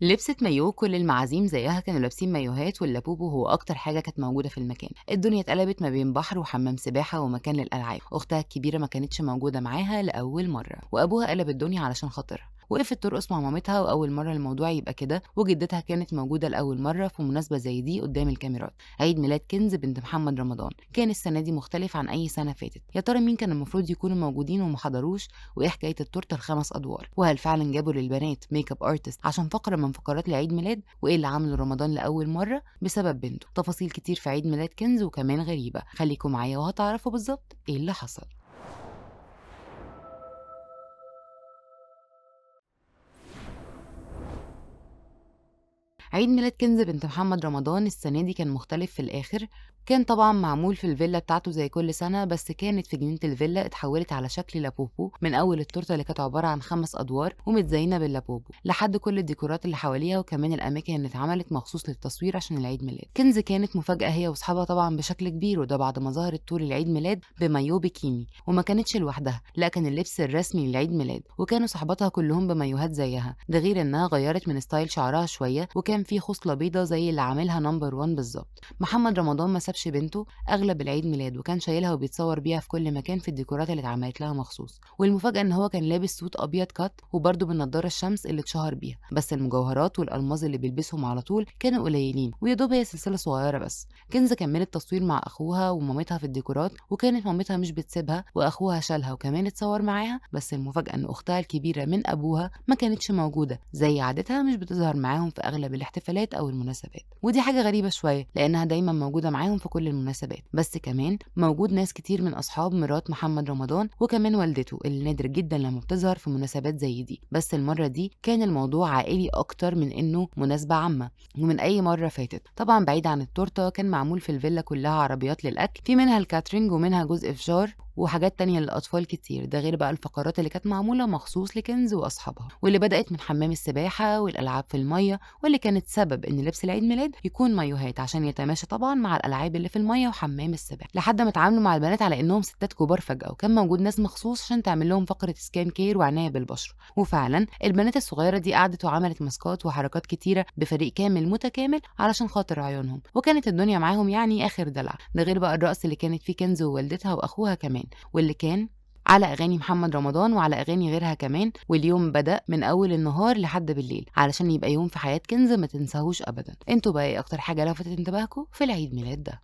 لبست مايو، كل المعازيم زيها كانوا لابسين مايوهات، واللابوبو هو اكتر حاجة كانت موجودة في المكان. الدنيا اتقلبت ما بين بحر وحمام سباحة ومكان للالعاب. اختها الكبيرة ما كانتش موجودة معاها لاول مرة، وابوها قلب الدنيا علشان خاطرها. وقفت ترقص مع مامتها، واول مرة الموضوع يبقى كده، وجدتها كانت موجودة لاول مرة في مناسبة زي دي قدام الكاميرات. عيد ميلاد كنز بنت محمد رمضان كان السنة دي مختلف عن اي سنة فاتت. يا ترى مين كان المفروض يكونوا موجودين وما حضروش؟ وايه حكاية التورتة الخمس ادوار؟ وهل فعلا جابوا للبنات makeup artist عشان فقره من فقرات العيد ميلاد؟ وايه اللي عمله رمضان لاول مرة بسبب بنته؟ تفاصيل كتير في عيد ميلاد كنز وكمان غريبة. خليكم معايا وهتعرفوا بالظبط ايه اللي حصل. عيد ميلاد كنز بنت محمد رمضان السنة دي كان مختلف في الآخر. كان طبعا معمول في الفيلا بتاعته زي كل سنة، بس كانت في جنينة الفيلا اتحولت على شكل لابوبو، من أول التورتة اللي كانت عبارة عن 5 أدوار ومتزينة باللابوبو لحد كل الديكورات اللي حواليها، وكمان الأماكن اللي اتعملت مخصوص للتصوير عشان العيد ميلاد. كنز كانت مفاجأة هي وأصحابها طبعا بشكل كبير، وده بعد ما ظهرت طول العيد ميلاد بمايو بيكيني، وما كانتش لوحدها، لا كان اللبس الرسمي للعيد ميلاد، وكانوا صحباتها كلهم بمايوهات زيها. ده غير انها غيرت من style شعرها شوية، وكان في خصلة بيضة زي اللي عاملها number 1 بالظبط. محمد رمضان ما سابش بنته اغلب العيد ميلاد، وكان شايلها وبيتصور بيها في كل مكان في الديكورات اللي اتعملت لها مخصوص. والمفاجاه ان هو كان لابس suit ابيض cut، وبرده بالنضاره الشمس اللي اتشهر بيها، بس المجوهرات والالماظ اللي بيلبسهم على طول كانوا قليلين، ويا دوب هي سلسلة صغيرة بس. كنز كملت تصوير مع اخوها ومامتها في الديكورات، وكانت مامتها مش بتسيبها، واخوها شالها وكمان اتصور معاها. بس المفاجاة ان اختها الكبيرة من ابوها ما كانتش موجودة زي عادتها، مش بتظهر معاهم في اغلب الاحتفالات او المناسبات، ودي حاجة غريبة شوية لانها دايما موجودة معاهم في كل المناسبات. بس كمان موجود ناس كتير من اصحاب مرات محمد رمضان، وكمان والدته اللي نادر جدا لما بتظهر في مناسبات زي دي، بس المرة دي كان الموضوع عائلي اكتر من انه مناسبة عامة ومن اي مرة فاتت. طبعا بعيد عن التورتة، كان معمول في الفيلا كلها عربيات للاكل، في منها ال catering ومنها جزء فشار وحاجات تانية للأطفال كتير. ده غير بقى الفقرات اللي كانت معمولة مخصوص لكنز وأصحابها، واللي بدأت من حمام السباحة والألعاب في المية، واللي كانت سبب إن لبس العيد ميلاد يكون مايوهات عشان يتماشى طبعا مع الألعاب اللي في المية وحمام السباحة، لحد ما اتعاملوا مع البنات على إنهم ستات كبار فجأة، وكان موجود ناس مخصوص عشان تعمل لهم فقرة skin care وعناية بالبشرة. وفعلا البنات الصغيرة دي قعدت وعملت ماسكات وحركات كتيرة بفريق كامل متكامل علشان خاطر عيونهم، وكانت الدنيا معاهم يعني آخر دلع. ده غير بقى الرقص اللي كانت فيه كنز ووالدتها وأخوها كمان، واللي كان على أغاني محمد رمضان وعلى أغاني غيرها كمان. واليوم بدأ من أول النهار لحد بالليل علشان يبقى يوم في حياة كنز ما تنساهوش أبدا. انتوا بقى ايه أكتر حاجة لفتت انتباهكم في العيد ميلاد ده؟